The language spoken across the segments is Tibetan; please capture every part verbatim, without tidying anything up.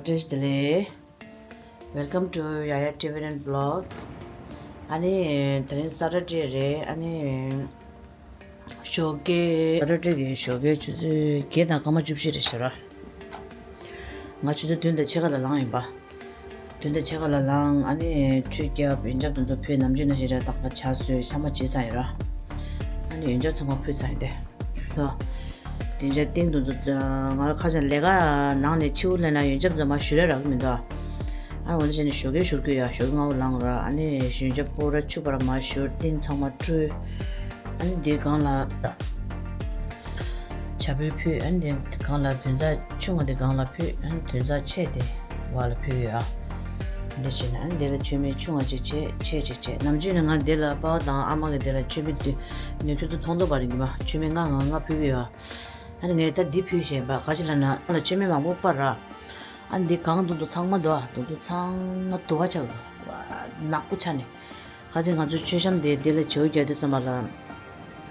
བཀྲ་ཤིས་བདེ་ལེགས། Welcome to Yaya Tibetan Vlog. ཨ་ནི་དེ་རིང་Saturday རེད། ཨ་ནི་ཞོགས་ཀས་Saturday གི་ཞོགས་ཀའི་ཆུ་ཚོད་བརྒྱད་དང་སྐར་མ་བཅུ་བཞི་རེད་ཤག་ར། ང་ཆུ་ཚོད་བདུན་དང་ཕྱེད་ཀ་ལ་ལངས་ཡིན་པ། བདུན་དང་ཕྱེད་ཀ་ལ་ལངས། ཨ་ནི་ཁྲུས་བརྒྱབ། ཡོན་ཆབ་དེ་ཚོ་ཕུལ། ནམ་རྒྱུན་ནང་བཞིན་ར་ཏག་ཏག་ཇ་བཟོས། ཚང་མ་བྱས་ཚར་ཡིན་ར། ཨ་ནི་ཡོན་ཆབ་ཚང་མ་ཕུལ་ཚར་ཡིན་ཏེ། ཨོ། དེ་འདྲ་ཏིང་དེ་ཚོ་ང་ཁ་ཆེ་ལས་ཀ་ནང་ནས་ཕྱི་པོ་སླེབས་ན་ཡོན་ཆབ་ཚང་མ་བཞུར་ཡ་རག་གི་མི་འདུག་ཨ་འོ་ན་བྱས་ནས་ཞོགས་ཀས་བཞུར་གི་ཡོད། ཞོགས་ཀས་སྔ་པོ་ལངས་ར། ཨ་ནི་ཡོན་ཆབ་པོ་ར་ཕྱུ་པ་ར་མར་བཞུར། ཏིང་ཚང་མ་བཀྲུས། ཨ་ནི་འདིའི་སྒང་ལ་ཇ་ཕུད་ཕུལ། ཨ་ནི་འདིའི་སྒང་ལ་དོན་རྩ་ཆུང་བ་འདི་སྒང་ལ་ཕུད། ཨ་ནི་དོན་རྩ་ཆེ་དེ་བར་ལ་ཕུལ་ཡོད། ཨ་འདི་བྱས་ནས་ཨ་ནི་འདི་ལ་མཆོད་མེ་ཆུང་བ་ཅིག་བྱས། ཆེ་ཅིག་བྱས། ནམ་རྒྱུན་ནས་ང་འདི་ལ་པ་ཕ་དང་ཨ་མ་གི་འདི་ལ་མཆོད་མེ་དུ་ནུ་ཁྱོད་ཚོ་མཐོང་མདོག་པ་རེད། ཉི་མ་མཆོད་མེ་ལྔ་ལྔ་ལྔ་ཕུལ་གི་ཡོད། ཨ་ནི་ངས་ད་འདི་ཕུལ་བཞིན་པ་ག་ཅི་ལབ་ན། ཨ་ལ་མཆོད་མེ་མང་པོ་སྤར་ར། ཨ་འདི་གང་འདུག་འདུག་ཚང་མ་འདུག་ཨ། འདུག་འདུག་ཚང་མ་དུ་བ་ཆགས་འདུག་ནག་པོ་ཆགས་ནས། ག་ཅི་ང་ཚོའི་མཆོད་བཤམས་དེ་འདི་ལ་བྱེའུ་རྒྱག་དུས་ཙམ་པ་ལ།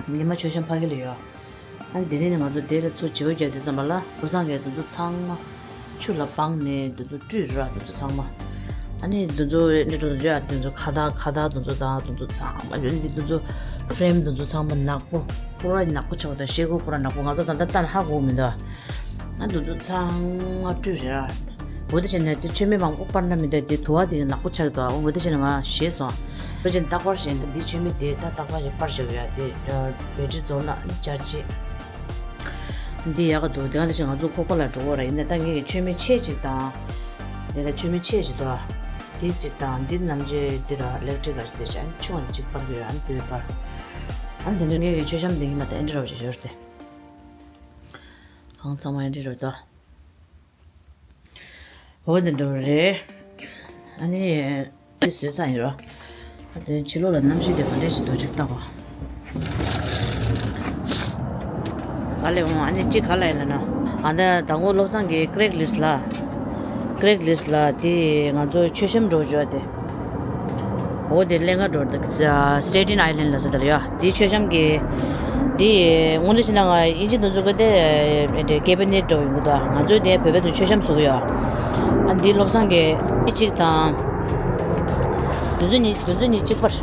ཉི་མ་མཆོད་བཤམས་ཕ་གི་ལ་ཡོད། ཨ་འདི་ནས་ང་ཚོ་འདི་ལ་ཚུར་བྱེའུ་རྒྱག་དུས་ཙམ་པ་ལ་བློ་བཟང་གིས་འདུག་འདུག་ཚང་མ་ཆུ་ལ་སྦངས་ནས་འདུག་འདུག་བཀྲུས་ར། འདུག་འདུག་ཚང་མ། ཨ་ནི་འདུག་འདུག་ཨ་ནི་འདུག་འདུག་ཨ་འདུག་འདུག་ཁ་བཏགས་ཁ་བཏགས་འདུག་འདུག་དང་འདུག་འདུག་ཚང་མ་ཡོད། འདི་འདུག་འདུག་ཕེ་རེམ་འདུག་འདུག་ཚང་མ་ནག་པོ། པུ་ར་ནག་པོ་ཆགས་པ་དང་ཤེལ་སྒོ་པུ་ར་ནག་པོ། ང་ཚོ་ད་ལྟ་ལྟ་ན་ཧ་གོ་མི་འདུག་ཨ་འདུག་འདུག་ཚང་མ་བཀྲུས་རེད་ར། འོ་དེ་བྱས་ནས་དེ་མཆོད་མེ་མང་པོ་སྤར་ན་མི་འདུག་དེ་དུ་བ་དེ་ནག་པོ་ཆགས་འདུག་འོ་དེ་བྱས་ནས་ང་ཞེད་སོང་། འོ་དེ་བྱས་ནས་རྟག་པར་ཞེད་འདུག་འདི་མཆོད་མེ་དེ་ད་རྟག་པར་ཞིག་སྤར་བཞག་ཡོད། དེ་བེ་ཊི་རི་རྫོགས་ན་ནི་འབྱར་བྱེད། འདི་ཡག་ག་འདུག་དེ་ག་ནང་བཞིན་ང་ཚོ་ཁོག་པ་ལ་འགྲོ་གི་ར། ཡིན་ན་ད་ངེད་ཀྱི་མཆོད་མེ་ཆེ་ཅིག་དང་། དེ་ལ་མཆོད་མེ་ཆེ་ཅིག་འདུག་ཨ། འདི་ཅིག་དང་འདི་ནམ་རྒྱུན་འདི་ར་ལེགས་ཊིག་ག་ཅིག་དེ་བྱས་ཨ་ནི་ཆུང་བ་ཅིག་སྤར་གི་ཡོད། ཨ་ནི་འདི་སྤར། ཨ་ནི་དེ་འདྲ་ངེད་ཀྱི་མཆོད་བཤམས་འདི་ཉི་མ་ད་ཨེ་འདྲ་ར་བ་ཅིག་ཡོད་རེད་དེ། གང་ཚང་མ་ཨེ་འདྲ་ར་འདུག་འོ་དེ་འདྲ་རེད། ཨ་ནི། དེ་བཟོས་ཚར་ཡིན་རོ། ཨ་དེ་ཕྱི་ལོགས་ལ་གནམ་གཤིས་དེ་ག་འདྲས་ཞིག་འདུག་ཅིག་ལྟ་གོ། ག་ལེ་འོང་། ཨ་ནི་གཅིག་ག་ལ་ཡིན་ལ་ན། ཨ་ད་དང་པོ་བློ་བཟང་གི་Craigslist ལ། Craigslist ལ་དེ་ང་ཚོ་མཆོད་བཤམས་འགྲོ་བརྗོད་དེ། འོ་དེ་ལེན་ག་འགྲོ་དེ་Staten Island ལ་ཟེར་དེ་ལ་ཡོད། དེའི་མཆོད་བཤམས་ཀྱི། དེ་དངོས་གནས་བྱས་ན་ང་དབྱིན་ཇི་དེ་ཚོ་གི་དེ་cabinet འདྲ་བོ་ཡོང་གི་འདུག་ང་ཚོའི་དེ་བོད་པའི་དེ་མཆོད་བཤམས་བཟོ་གི་ཡོད། ཨ་འདི་བློ་བཟང་གི་དེ་གཅིག་དང་། དེ་ཚོ་གཉིས་དེ་ཚོ་གཉིས་གཅིག་པར།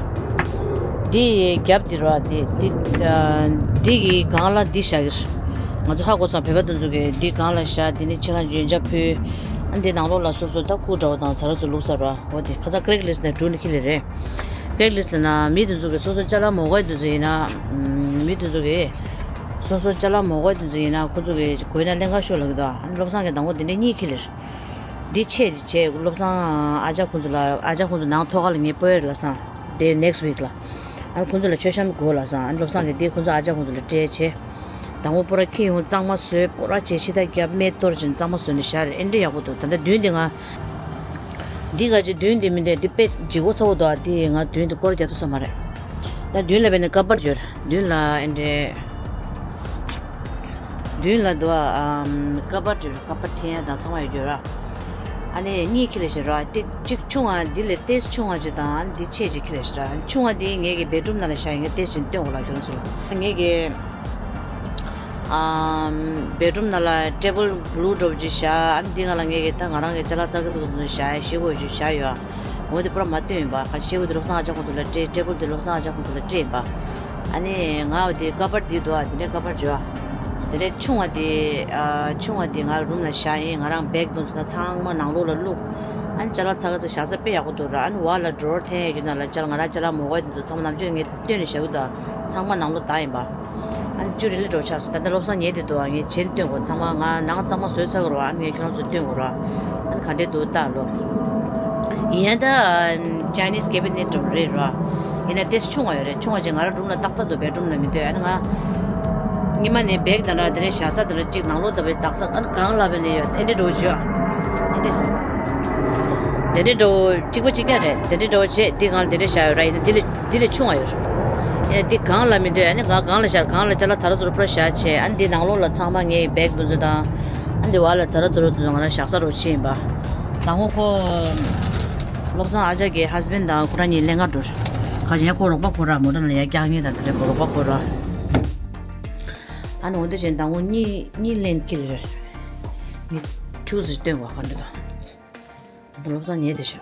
དེ་རྒྱབ་དེ་ར་དེ་དེ་དེ་གི་སྒང་ལ་འདི་བཞག་གི་རེད། ང་ཚོ་ཧ་གོ་སོང་། བོད་པ་དེ་ཚོ་གི་འདི་སྒང་ལ་བཞག་དེ་ནས་ཕྱི་ལ་ཡོན་ཆབ་ཕུལ། ཨ་འདི་ནང་ལོགས་ལ་སོ་སོ་ད་ཁུག་འདྲ་བོ་དང་ཚ་ར་ཚོ་བླུགས་ས་ར། འོ་དེ་ཁ་སང་Craigslist ནས་བྲུས་ནས་ཁྱེར་སླེབས་རེད། Craigslist ལ་ན་མི་དེ་ཚོ་གི་སོ་སོ་ཅ་ལག་མོ་གོ་དེ་ཚོ་ཡིན་ན། མི་དེ་ཚོ་གི་སོ་སོ་ཅ་ལག་མོ་གོ་དེ་ཚོ་ཡིན་ན་ཁོ་ཚོ་གི་གོན་ན་ལེན་ག་ཤོག་ལབ་ཀྱི་འདུག་ཨ་ནི་བློ་བཟང་གི་དང་པོ་དེ་འདྲ་གཉིས་ཁྱེར་སླེབས། འདི་ཆེ་འདི་ཆེ་བློ་བཟང་ཨ་ཅག་ཁོ་ཚོ་ལ། ཨ་ཅག་ཁོ་ཚོ་ནང་ཐོག་ཁ་ལ་ངས་སྤོ་ཡ་རེད་ལབ་སོང་། དེ་next week ལ། ཨ་ནི་ཁོ་ཚོ་ལ་མཆོད་བཤམས་དགོས་ལབ་སོང་། ཨ་ནི་བློ་བཟང་གིས་དེ་ཁོ་ཚོ་ཨ་ཅག་ཁོ་ཚོ་ལ་སྤྲད་བྱས། དང་པོ་པོ་ར་ཁྱེར་ཡོང་། གཙང་མ་བཟོས། པོ་ར་བྱས་ཕྱི་ཐག་རྒྱབ། སྨན་གཏོར་བྱས་གཙང་མ་བཟོས་ནས་བཞག་རེད། ཨེ་འདྲ་ཡག་པོ་འདུག་ད་ལྟ་མདུན་དེ་ང་། འདི་ག་ཅིག་མདུན་དེ་མི་འདུག་འདི་དཔེ་ལྗིད་པོ་ཚ་པོ་འདུག་ཨ་དེ་ང་མདུན་དེ་སྐོར་རྒྱག་ཐུབ་ས་མ་རེད། ད་མདུན་ལ་བས་ནས་ཀ་པར་ཡོད། མདུན་ལ་ཨེ་འདྲས། མདུན་ལ་འདུག་ཨ། ཀ་པར་ཡོད། ཀ་པར་འཐེན་ཡ་དང་ཚང་མ་ཡོད་ཡོད་ར། ཨ་ནི་གཉིས་ཁྱེར་སླེབས་ཤག་ར། དེ་གཅིག་ཆུང་བ་འདི་ལས་ཏོག་ཙམ་ཆུང་བ་ཅིག་དང་ཨ་ནི་འདི་ཆེ་ཅིག་ཁྱེར་སླེབས་ཤག་ར། ཆུང་བ་འདི་ངེད་ཀྱི་bedroom ནང་ལ་བཞག་ཡིན། ངས་ཏོག་ཙམ་སྟོན་དགོས་ལ་ཁྱོད་རང་ཚོ་ལ། ངེད་ཀྱི། ཨམ། bedroom ནང་ལ་table blue འདྲ་པོ་ཅིག་བཞག་ཨ་ནི་འདི་སྒང་ལ་ངེད་ཀྱི་ད་ང་རང་གི་ཅ་ལག་ཙག་གི་ཙག་གི་འདུག་བཞག་ཤེལ་སྒོ་ཅིག་བཞག་ཡོད། འོ་དེ་པུ་ར་མ་སྟོན་ཡིན་པ། ཁ་ཤེལ་སྒོ་དེ་བློ་བཟང་ཨ་ཅག་ཁོང་ཚོ་ལ་སྤྲད། table དེ་བློ་བཟང་ཨ་ཅག་ཁོང་ཚོ་ལ་སྤྲད་ཡིན་པ། ཨ་ནི་ང་འོ་དེ་ཀ་པར་དེ་འདུག་ཨ། དེ་འདྲའི་ཀ་པར་བྱོས་ཨ། དེ་འདྲའི་ཆུང་བ་དེ་ཨ། ཆུང་བ་དེ་ང་རུམ་ལ་བཞག་ཡིན། ང་རང་bag དེ་ཚོ་ད་ཚང་མ་ནང་ལོགས་ལ་བླུགས། ཨ་ནི་ཅ་ལག་ཚ་ག་ཚ་བཞག་ས་དཔེ་ཡག་པོ་འདུག་ར། ཨ་ནི་བར་ལ་drawer འཐེན་ཡོད་རྒྱུ་ནང་ལ་ཅ་ལག་ང་རང་ཅ་ལག་མོ་གོ་དེ་ཚོ་ཚང་མ་ནམ་རྒྱུན་ངས་སྟོན་ནས་བཞག་གི་འདུག་ཨ། ཚང་མ་ནང་ལོགས་བསྡད་ཡིན་པ། ཨ་ནི་བཅུ་རེ་ལེ་འགྲོ་ཆགས་སོང་། ད་ལྟ་བློ་བཟང་ཉལ་བསྡད་འདུག་ཨ། ངས་བྱས་ནས་སྟོན་དགོས། ཚང་མ་ང་ནང་གཙང་མ་བཟོས་ཚར་གི་རེད་བ། ཨ་ནི་ངས་ཁྱོད་རང་ཚོ་སྟོན་དགོས་རེད་བ། ཨ་ནི་ག་འདྲས་འདུག་ལྟ་ལོ། ཡིན་ཡང་ད་Chinese cabinet འདྲ་པོ་རེད་ར། ཡིན་ན་ཏོག་ཙམ་ཆུང་བ་ཡོད་རེད། ཆུང་བ་ཅིག་ང་རང་རུམ་ལ་ཏག་ཏག་འདུག bedroom ལ་མི་འདུག་ཨ་ནི་ང་གཉིས་མ་ནས་bag དང་ལ་དེ་ནས་བཞག་ས་དེ་ལ་གཅིག་ནང་ལོགས་ལྟ་བུའི་དག་ས་ཨ་ནི་གང་ལ་བས་ནས་ཡོད། ཨེ་འདྲས་འདྲ་པོ་ཅིག་ཡོད། ཨེ་འདྲས། དེ་འདྲས་འདྲ་པོ་གཅིག་པ་གཅིག་རྐྱང་རེད། དེ་འདྲས་འདྲ་པོ་བྱས་དེ་སྒང་ལ་དེ་འདྲས་བཞག་ཡོད་ར། ཡིན་ན་དེ་ལས་དེ་ལས་ཆུང་བ་ཡོད་རེད། ཡིན་ན་དེ་གང་ལ་མི་འདུག་ཨ་ནི་ང་གང་ལ་བཞག་གང་ལ་ཅ་ལག་ད་ར་ཚུར་པུ་ར་བཞག་བྱས། ཨ་ནི་དེ་ནང་ལོགས་ལ་ཚང་མ་ངའི་bag དེ་ཚོ་དང་། ཨ་ནི་དེ་བར་ལ་ད་ར་ཚུར་པུ་ར་དེ་ཚོ་ང་རང་བཞག་ས་རོགས་བྱས་ཡིན་པ། དང་པོ་ཁོ་བློ་བཟང་ཨ་ཅག་གི་husband དང་ཁོ་རང་གཉིས་ལེན་ག་འགྲོ་རེད། ག་ཅི་ཡང་ཁོ་རོགས་པ་ཁོ་ར་མོ་ཊ་ལ་ཡར་བཀྱག་མཁན་དང་དེ་འདྲ་ཁོ་རོགས་པ་ཁོ་ར། ཨ་ནི་འོ་འདི་བྱས་དང་པོ་གཉིས་གཉིས་ལེན་ཁྱེར་རེད། ངས་ཁྱུག་ཙམ་སྟོན་དགོས་ག་འདྲ་དང་། བློ་བཟང་ཉལ་བསྡད་ཤག་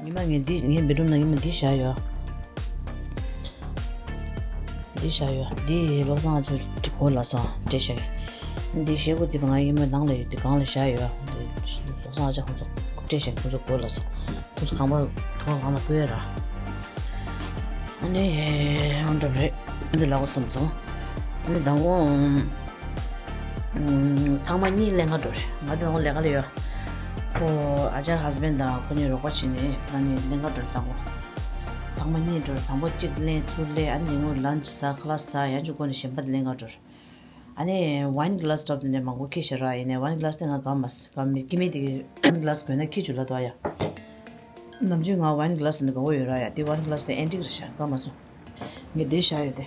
ཉི་མ་ངས་འདི་ངའི་བེད་རུམ་ནང་ཉི་མ་འདི་བཞག་ཡོད། འདི་བཞག་ཡོད། འདི་བློ་བཟང་ཨ་ཅག་གི་གོ་ལ་སོང་སྤྲད་བཞག་གི། འདི་བཞེས་སྒོ་འདི་ང་ཉི་མ་ནང་ལ་ཡོད་དེ་སྒང་ལ་བཞག་ཡོད། འདི་བློ་བཟང་ཨ་ཅག་ཁོང་ཚོ་སྤྲད་བཞག་གི། ཁོང་ཚོ་གོ་ལ་སོང་། ཁོང་ཚོ་ཁང་པ་ཐོག་སྒང་ལ་བསྐོས་ར། ཨ་ནི་འོ་འདྲ་རེད། འདི་ལབ་དགོས་བསམ་སོང་། ཨ་ནི་མདང་དགོང་ཐེངས་མ་གཉིས་ལེན་ག་འགྲོ་རེད། ང་དེ་འོང་ལས་ཀ་ལ་ཡོད། ཁོ་ཨ་ཅག་ཧས་བྷེན་ཌི་དང་ཁོ་གཉིས་རོགས་པ་བྱས་ནས་ང་གཉིས་ལེན་ག་འགྲོ་རེད། མདང་དགོང་ཐེངས་མ་གཉིས་འགྲོ་རེད། དང་པོ་གཅིག་ལེན་ཚུར་ལེན། ཨ་ནི་ཉིན་གུང་ལན་ཆི་ཟ་ཁ་ལག་ཟ་ཡང་ཅིག་སྒོ་ནས་གཞན་པ་དེ་ལེན་ག་འགྲོ་རེད། ཨ་ནི་ཝའིན་གི་ལ་སི་ཊོབ་དེ་ནས་མང་པོ་འཁྱེར་ཤག་ར། ཡིན་ནའི་ཝའིན་གི་ལ་སི་དེ་ང་དགའ་མ་སོང་། དགའ་མི་སྐྱེ་མི་དེ་གི་ཝའིན་གི་ལ་སི་དགོས་ན་འཁྱེར་བཅུག་ལབ་འདུག་ཡ། ནམ་རྒྱུན་ང་ཝའིན་གི་ལ་སི་དེ་ནས་དགའ་བོ་ཡོད་ར་ཡ། དེ་ཝའིན་གི་ལ་སི་དེ་ཨེན་ཊིག་རེད་ཤག་དགའ་མ་སོང་། ངས་འདི་བཞག་ཡོད་དེ།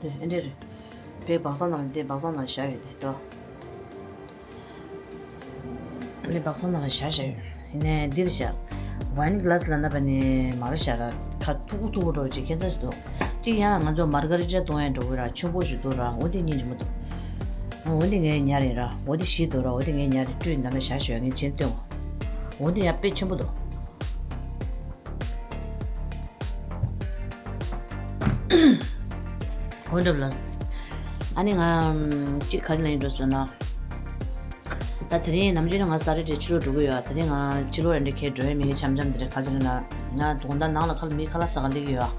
དེ་ཨེ་འདྲ་རེད། དེ་སྦག་ས་ནང་ལ་དེ་སྦག་ས་ནང་བཞག་ཡོད་དེ་དོ། དེ་སྦག་ས་ནང་ལ་བཞག་བཞག་ཡོད། ཡིན་ནའི་འདིར་བཞག་ཝའིན་གི་ལ་སི་ལ་ན་པ་ནི་མ་རེད་བཞག་ར། ཁ་མཐུག་པོ་མཐུག་པོ་འགྲོ་ཅིག་ཁྱད་མཚར་ཞིག་འདུག་གཅིག་ཡང་ང་ཚོ་མར་ག་རི་ཊ་གཏོང་ཡ་འགྲོ་གི་ར། ཆེན་པོ་ཞིག་འདུག་ར། འོ་དེ་སྙིང་རྗེ་མོ་འདུག་འོ་དེ་ངའི་ཉར་ཡིན་ར། འོ་དེ་བཞི་འདུག་ར། འོ་དེ་ངའི་ཉར་རེད། བཀྲུས་ནང་ལ་བཞག་ཞོག་ངས་བྱིན་སྟོན། འོ་དེ་ཡ་དཔེ་ཆེན་པོ་འདུག་འོ་འདྲ་ལ། ཨ་ནི་ང་གཅིག་ག་རེ་ལབ་ཡིན་འགྲོ་ཟེར་ན། ད་དེ་རིང་ནམ་རྒྱུན་ང་ས་རེ་དེ་ཕྱི་ལོགས་འགྲོ་གི་ཡོད། དེ་རིང་ང་ཕྱི་ལོགས་རེ་འདྲ་ཁྱེར་འགྲོ་ཡ་མི་འཆམ་འཆམ་དེ་རེད། ག་ཅི་ལབ་ན་ང་དགོང་དག་ནང་ལ་ཁ་ལ་མི་ཁ་ལག་ཟ་ག་སླེབས་ཀྱི་ཡོད།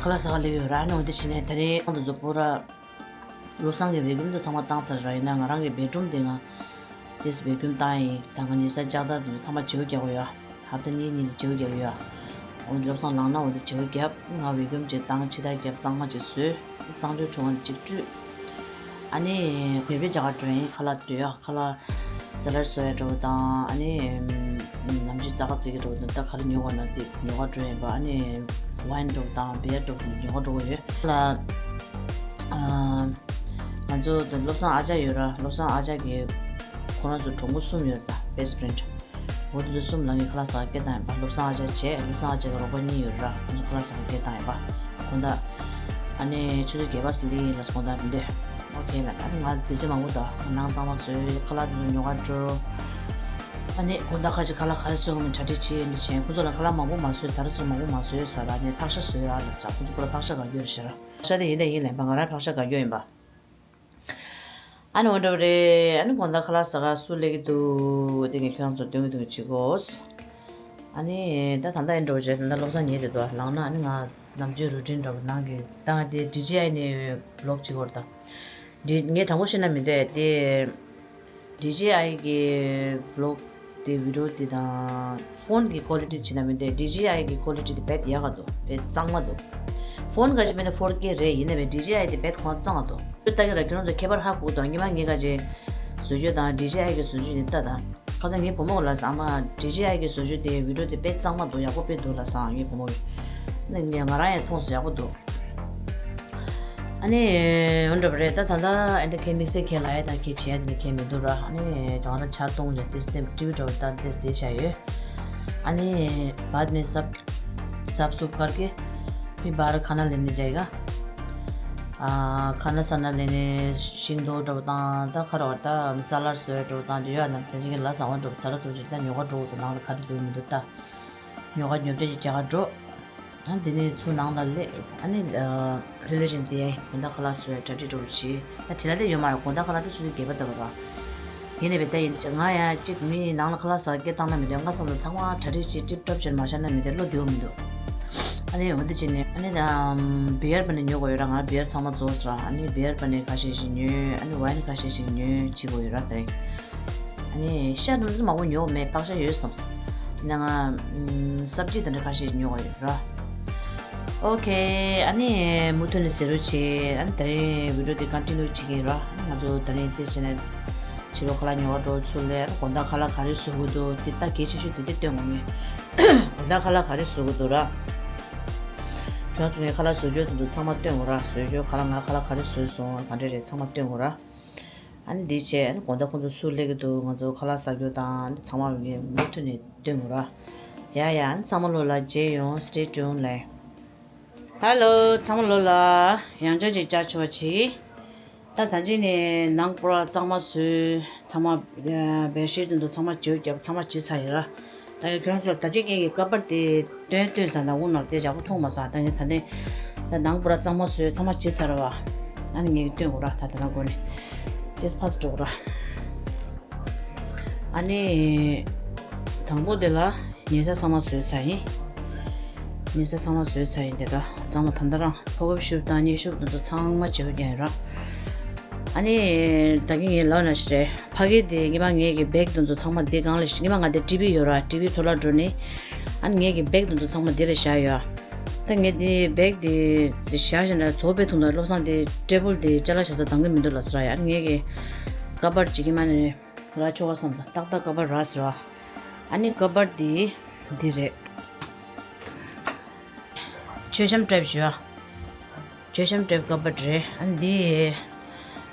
ཁ་ལག་ཟ་ག་སླེབས་ཀྱི་ཡོད་ར། ཨ་ནི་འོ་དེ་བྱས་ནས་དེ་རིང་ཁོང་དུ་འཛུགས་པོ་ར། བློ་བཟང་གི་བེད་ཀུམ་དེ་ཚང་མ་བཏང་ཚར་ར། ཡིན་ན་ང་རང་གི་བེད་རུམ་དེ་ང་དེས་བེད་ཀུམ་བཏང་ཡིན། ད་ང་ཉལ་ས་ལྕགས་ཐག་དེ་ཚང་མ་བརྗེ་པོ་རྒྱག་དགོས་ཡ། ཧབ་ཏ་གཉིས་གཉིས་ལ་བརྗེ་པོ་རྒྱག་གི་ཡ། འོ་བློ་བཟང་ལངས་ན་འོ་དེ་བརྗེ་པོ་རྒྱབ། ང་བེད་ཀུམ་ཅིག་བཏང་། ཕྱི་ཐག་རྒྱབ། གཙང་མ་ཅིག་བཟོས། གཙང་ཆུ་བྱུང་བ་ཅིག་བཀྲུས། ཨ་ནི་ཉོ་སྤྱོད་རྒྱག་ག་འགྲོ་ཡིན། ཁ་ལག་འདོད་ཡ། ཁ་ལག་ས་ལར་བཟོ་ཡ་འགྲོ་བ་དང་། ཨ་ནི་ནམ་རྒྱུན་ཙག་ག་ཙིག་གི་འགྲོ་བ་དང་། ད་ག་རེ་ཉོ་དགོས་ན་དེ་ཉོ་ག་འགྲོ་ཡིན་པ། ཨ་ནི་ཝའིན་འགྲོ་བ་དང་བི་ཡར་འགྲོ་བ་ཉོ་ག་འགྲོ་གི་ཡོད་ལ། ང་ཚོ་དེ་བློ་བཟང་ཨ་ཅག་ཡོད་ར། བློ་བཟང་ཨ་ཅག་གི་ཁོ་རང་ཚོ་གྲོགས་པོ་གསུམ་ཡོད་ར། ད་བྷེ་སི་ཕི་རེན་ཌི། འོ་དེ་ཚོ་གསུམ་ལ་ངས་ཁ་ལག་ཟ་ག་སྐད་བཏང་ཡིན་པ། བློ་བཟང་ཨ་ཅག་བྱས། བློ་བཟང་ཨ་ཅག་གི་རོགས་པ་གཉིས་ཡོད་ར། ཁོང་ཚོ་ཁ་ལག་ཟ་ག་སྐད་བཏང་ཡིན་པ། དགོང་དག་ཨ་ནི་ཆུ་ཚོད་བརྒྱད་པ་ཙམ་སླེབས་ཡིན་ལ། དགོང་དག་འདི་འདོད། ཨོ་ཁེ་ལ། ཨ་ནི་ང་དུས་ཚོད་མང་པོ་འདུག་ནང་གཙང་མ་བཟོས། ཁ་ལག་དེ་ཚོ་ཉོ་ག་འགྲོ། ཨ་ནི་དགོང་དག་ཁ་ཅིག་ཁ་ལག་ག་རེ་བཟོ་དགོས་མིན་གྲ་སྒྲིག་བྱེད་ཡིན་འདི་བྱས། ཁོང་ཚོ་ལ་ཁ་ལག་མང་པོ་མ་བཟོས། ཟ་ར་ཚོ་མང་པོ་མ་བཟོས་ཟེར་ར། ཨ་ནི་ཕག་ཤ་བཟོས་ཨ་ལ་ཟེར་ར། ཁོང་ཚོ་པུ་ར་ཕག་ཤ་དགའ་རྒྱུ་རེད་ཟེར་ར། ཕག་ཤ་དེ་ཡིན་དང་ཡིན་ལེན་པ། ང་རང་ཕག་ཤ་དགའ་རྒྱུ་ཡིན་པ། ཨ་ནི་འོ་འདྲ་བ་རེད། ཨ་ནི་དགོང་དག་ཁ་ལག་ཟ་ག་སུ་སླེབས་ཀྱི་འདུག་དེ་ངས་ཁྱོད་རང་ཚོར་སྟོན་གྱི་འདུག་བྱེད་དགོས། ཨ་ནི་ད་ད་ལྟ་ཨེ་འདྲ་བ་བྱས། ད་ལྟ་བློ་བཟང་ཉལ་བསྡད་འདུག་ལངས་ན་ཨ་ནི་ང་ནམ་རྒྱུན་རུ་ཊིན་འདྲ་བ་ནང་གི་ད་ང་དེ་ཌི་ཇི་ཨའི་ནས་བི་ལོག་བྱེད་དགོས་རེད་ད། འདི་ངས་དྲང་པོ་བཤད་ན་མི་འདོད་དེ། ཌི་ཇི་ཨའི་གི་བི་ལོག་དེ་བི་ཌི་ཡོ་དེ་དང་ཕོན་གི་ཀོ་ལི་ཊི་བྱས་ན་མི་འདོད། ཌི་ཇི་ཨའི་གི་ཀོ་ལི་ཊི་དེ་དཔེ་ཡག་ག་འདུག་དཔེ་གཙང་མ་འདུག་ཕོན་ག་ཅིག་མིན་ན་ཕོར་ཀེ་རེད། ཡིན་ནའི་ཌི་ཇི་ཨའི་དེ་དཔེ་ཁོ་གཙང་མ་འདུག་ལྟ་གི་ར། ཁྱོད་རང་ཚོ་ཁྱད་པར་ཧ་གོ་གི་འདུག་ཉི་མ་ངས་ག་ཅིག་བཟོ་རྒྱུ་དང་ཌི་ཇི་ཨའི་གི་བཟོ་རྒྱུ་དེ་ལྟ་དང་། ཁ་སང་ངའི་བུ་མོ་ལ་ཟེར། ཨ་མ། ཌི་ཇི་ཨའི་གི་བཟོ་རྒྱུ་དེ་བི་ཌི་ཡོ་དེ་དཔེ་གཙང་མ་འདུག་ཡག་པོ་དཔེ་འདུག་ལ་ཟེར་ངའི་བུ་མོ་གིས། ནི་ང་རང་ཡང་མཐོང་སོང་། ཡག་པོ་འདུག་ཨ་ནི་འོ་འདྲ་བ་རེད། ད་ད་ལྟ་ཨེ་འདྲ་ཁྱེད་དམིགས་བསལ་ཁྱེད་ལ་ཡ་ད་ཁྱེད་བྱེད་ཡ་དེ་ནི་ཁྱེད་མི་འདུག་ར། ཨ་ནི་ང་རང་ཇ་བཏུང་བྱས་ཏིས་ཏེམ་ཊི་བི་འདྲ་བོ་ད་ཏིས་ཏེ་བྱས་ཡོད། ཨ་ནི་བཱད་མེ་སབ་སབ་སུབ་ཀར་ཀེ་ཕི་བཱ་ར་ཁ་ན་ལེ་ནེ་ཇའེ་ག་ཨ་ཁ་ན་ས་ན་ལེ་ནེ་ཤིང་ཏོག་འདྲ་བོ་དང་། ད་ཁ་ར་བ་ད་ས་ལར་བཟོས་འདྲ་བོ་དང་འདི་ཡོད་ན། དེ་ཅིག་གི་ལ་ཟ་བ་འདྲ་བོ་ཚ་ར་ཚུར་ཅིག་ད་ཉོ་ག་འགྲོ་དགོས་འདུག་ནང་ལ་ག་རེ་འདུག་མི་འདུག་ད་ཉོ་ག་ཉོ་སྤྲད་ཅིག་རྒྱག་ག་འགྲོ། ཨ་འདི་ནས་ཚུར་ནང་ལ་སླེབས། ཨ་ནི་ལྷོད་ལྷོད་བྱས་ནས་དེ་ཡང་དགོང་དག་ཁ་ལག་བཟོས་གྲ་སྒྲིག་འདྲ་བོ་བྱས། ད་དེ་ལ་དེ་ཡོད་མ་རེད། དགོང་དག་ཁ་ལག་དེ་ཆུ་ཚོད་བརྒྱད་པ་ལྟ་བུ་ར། ཡིན་ནའི་བས་ད་ཡིན་ང་ཡང་གཅིག་མི་ནང་ལ་ཁ་ལག་ཟ་སྐད་བཏང་ན་མི་འདོད། ང་བསམ་ན་ཚང་མ་གྲ་སྒྲིག་བྱས་ཊིབ་ཊོབ་བྱས་མ་བཞག་ན་མི་འདོད། བློ་བདེ་བོ་མི་འདུག་ཨ་ནི་འོ་འདི་བྱས་ནས་ཨ་ནི་ད་བི་ཡར་པ་ནས་ཉོ་དགོས་ཡོད་ར། ང་བི་ཡར་ཚང་མ་རྫོགས་སོང་ར། ཨ་ནི་བི་ཡར་པ་ནས་ཁ་ཤས་ཤིག་ཉོས། ཨ་ནི་ཝའིན་ཁ་ཤས་ཤིག་ཉོས་བྱེད་དགོས་ཡོད་ར། དེ་རིང་ཨ་ནི་ཤ་འདི་ཚོ་མང་པོ་ཉོ་མེད། ཕག་ཤ་ཡོད་བསམ་སོང་། ཨ་ནི་ང་ཨམ་སབ་ཇི་དེ་འདྲ་ཁ་ཤས་ཉོ་དགོས་ཡོད་ར། ཨོ་ཁེ། ཨ་ནི་མུ་མཐུད་ནས་ཟེར་རོགས་བྱེད། ཨ་ནི་དེ་རིང་བི་ཌི་ཡོ་དེ་ཀོན་ཊི་ནིའུ་བྱེད་ཀྱི་ཡིན་ར། ཨ་ནི་ང་ཚོ་དེ་རིང་དེ་བྱས་ནས་ཕྱི་ལོགས་ཁ་ལག་ཉོ་ག་འགྲོ་ཚུར་སླེབས། ཨ་ནི་དགོང་དག་ཁ་ལག་ག་རེ་བཟོ་གི་འདུག་དེ་ད་གལ་ཆེ་ཤོས་དེ་དེ་སྟོན་དགོས་ངེས། དགོང་དག་ཁ་ལག་ག་རེ་བཟོ་གི་འདུག་ར། ཁྱོད་ཚོ་ངས་ཁ་ལག་བཟོ་རྒྱུ་དེ་ཚོ་ཚང་མ་སྟོན་དགོས་ར། བཟོ་རྒྱུ་ཁ་ལག་ང་ཁ་ལག་ག་རེ་བཟོས་སོང་ག་འདྲ་རེད་ཚང་མ་སྟོན་དགོས་ར། ཨ་ནི་འདི་བྱས་ཨ་ནི་དགོང་དག་ཁོང་ཚོ་སུ་སླེབས་ཀྱི་འདུག་ང་ཚོ་ཁ་ལག་ཟ་རྒྱུ་དང་ཨ་ནི་ཚང་མ་ངས་མུ་མཐུད་ནས་སྟོན་དགོས་ར། ཡ་ཡ་ཨ་ནི་ཚང་མ་ལོ་ལ་མཇལ་ཡོང་། Stay tuned ལེ། Hello ཚང་མ་ལོ་ལ་ཡང་བསྐྱར་ཅིག་བཅར་ཆོག་ཅིག་ད་ད་ཅི་ནས་ནང་པུ་ར་གཙང་མ་བཟོས། ཚང་མ་བེ་ཤི་དེ་ཚོ་ཚང་མ་བརྗེ་བོ་བརྒྱབ། ཚང་མ་བརྗེ་ཚར་ཡོད་ར། ད་ཡང་ཁྱོད་ཚོར་ད་ཅི་ངེད་ཀྱི་ཀ་པར་དེ་སྟོན་སྟོན་ས་ན་འུ་ནར་དེ་ཡག་པོ་མཐོང་མ་སོང་། ད་ངས་ད་ནས་ད་ནང་པུ་ར་གཙང་མ་བཟོས། ཚང་མ་བརྗེ་ཚར་བ། ཨ་ནི་ངས་སྟོན་དགོས་ར། ད་ད་ནང་སྒོ་ནས་དེ་ཕར་འགྲོ་དགོས་ར། ཨ་ནི་དང་པོ་དེ་ལ་ཉལ་ས་ཚང་མ་བཟོས་ཚར་ཡིན། ཉལ་ས་ཚང་མ་བཟོས་ཚར་ཡིན། དེ་ད་གཙང་མ་ད་ད་རང་ཕོ་ཁབ་ཤུབས་དང་སྙེ་ཤུབས་དེ་ཚོ་ཚང་མ་བརྗེ་པོ་རྒྱག་ཡིན་ར། ཨ་ནི་ད་གིན་ངས་ལབ་ན་ཞིག་རེད། ཕ་གི་དེ་ངེད་མ་ངེད་ཀྱི་བེག་དེ་ཚོ་ཚང་མ་འདི་སྒང་ལ་ངེད་མ་ང་དེ་ཊི་ཝི་ཡོད་ར། ཊི་ཝི་འཕྲོ་བརླག་འགྲོ་ནི། ཨ་ནི་ངེད་ཀྱི་བེག་དེ་ཚོ་ཚང་མ་འདི་ལ་བཞག་ཡོད། ད་ངས་དེ་བེག་དེ་དེ་བཞག་བཞག་ན་ཚོ་པའི་ཐུང་ད་བློ་བཟང་དེ་ཊེ་བལ་དེ་ཅ་ལག་བཞག་ས་འདང་གི་མི་འདུག་ལབ་ས་ར། ཡ་ཨ་ནི་ངེད་ཀྱི་ཀ་པར་ཅིག་གི་མ་ནི་ར་ཆོག་ག་བསམ་ས། ཏག་ཏག་ཀ་པར་ར་ཟེར་བ། ཨ་ནི་ཀ་པར་དེ་འདི་རེད། མཆོད་བཤམས་ཊའིབ་ཞུ་ཨ། མཆོད་བཤམས་ཊའིབ་ཀ་པར་རེད། ཨ་ནི་འདི་